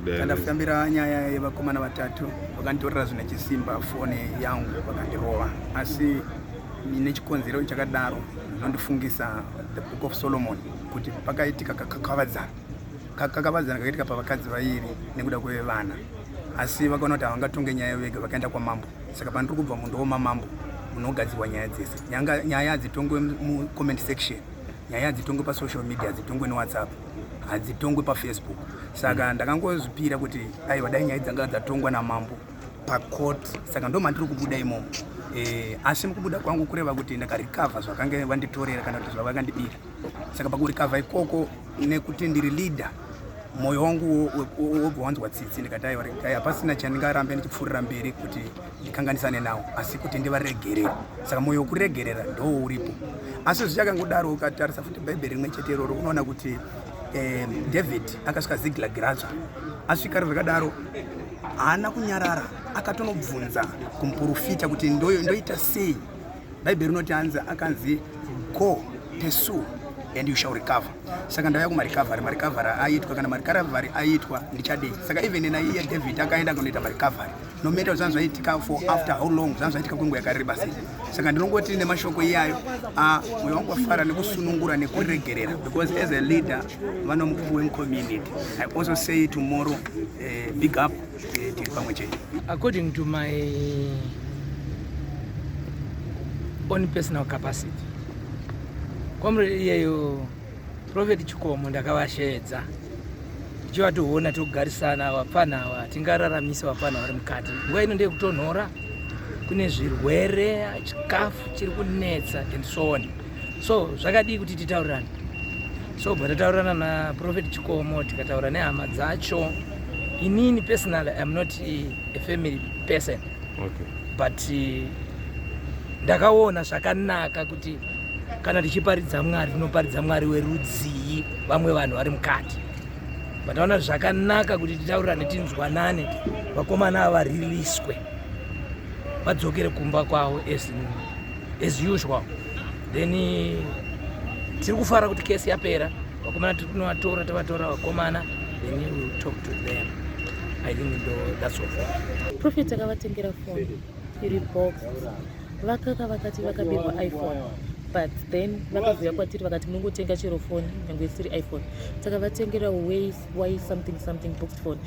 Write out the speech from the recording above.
Ndafambira nyaya yevakomana vatatu vakanditorera zvine chisimba foni yangu vakandirova, asi nechikonzero chakadaro ndinondifungisa the Book of Solomon kuti pakaitika kakakavadzana, kakakavadzana kakaitika pavakadzi vairi nekuda kwevana, asi vakaona kuti havangatonge nyaya vega, vakaenda kwamambo. Saka pandiri kubva mundowo mamambo munogadzirwa nyaya dzese. Nyaya hadzitongwe mucomment section, nyaya hadzitongwe pasocial media, hadzitongwe neWhatsApp, hadzitongwe paFacebook. Saka ndakangozvipira kuti aiwa, dai nyaya dzanga dzatongwa namambo pacourt. Saka ndo mandiri kubuda imomo. Asi mukubuda kwangu kureva kuti ndakarecover zvakange vanditorera kana kuti zvavakandibira. Saka pakurecover ikoko, nekuti ndiri leader, mwoyo wangu wobva wanzwa tsitsi. Ndikati aiwa, regai, hapasina chandingarambe ndichipfuurira mberi kuti ndikanganisane nawo, asi kuti ndivaregerere. Saka mwoyo wekuregerera ndo uripo. Asi zvichakangodaro, ukatarisa futi Bhaibheri rimwe chete iroro, unoona kuti David akasvika Ziklag ratsva. Asvika zvakadaro, haana kunyarara, akatonobvunza kumuprofita kuti ndoita sei. Bhaibheri rinoti hanzi akanzi, "Go, pursue and you shall recover." Saka ndauya kumarecovery. Marecovery aitwa, kana marecovery aitwa, ndichadei? Saka even naiye David akaenda kunoita marecovery, no matter zvanhu zvaitika for after how long, zvanhu zvaitika kwenguva yakareba sei. Saka ndinongoti nemashoko iyayo, mwoyo wangu wafara nekusunungura nekuregerera, because as a leader vanomukuru wemucommunity, I also say tomorrow, big up, tiri pamwe chete. According to my own personal capacity, comrade iyeyo Prophet Chikomo, ndakavashedza tichivatoona, togarisana. Vapfana ava tingararamisa, vapfana vari mukati. Nguva ino ndeyekutonhora, kune zvirwere, chikafu chiri kunetsa and so on. So zvakadii kuti titaurirane? So bva tataurirana naProphet Chikomo, tikataura nehama dzacho. Inini personally, I am not a family person, but ndakaona zvakanaka kuti kana tichiparidza Mwari, tinoparidza Mwari werudzii vamwe vanhu vari mukati? But zvakanaka kuti titaurirane, tinzwanane, vakomana ava variriswe, vadzokere kumba kwavo as usual. Then tiri kufara kuti kesi yapera. Vakomana tiri kunovatora, tavatora vakomana, then we will talk to them. I think ndo that's all for Prophet akavatengera foni iri box. Vakaka vakati vakabirwa iPhone, but then vakazouya kwatiri vakati munongotenga chero foni nyange isiri iPhone. Takavatengera Huawei Y something something boxed phone.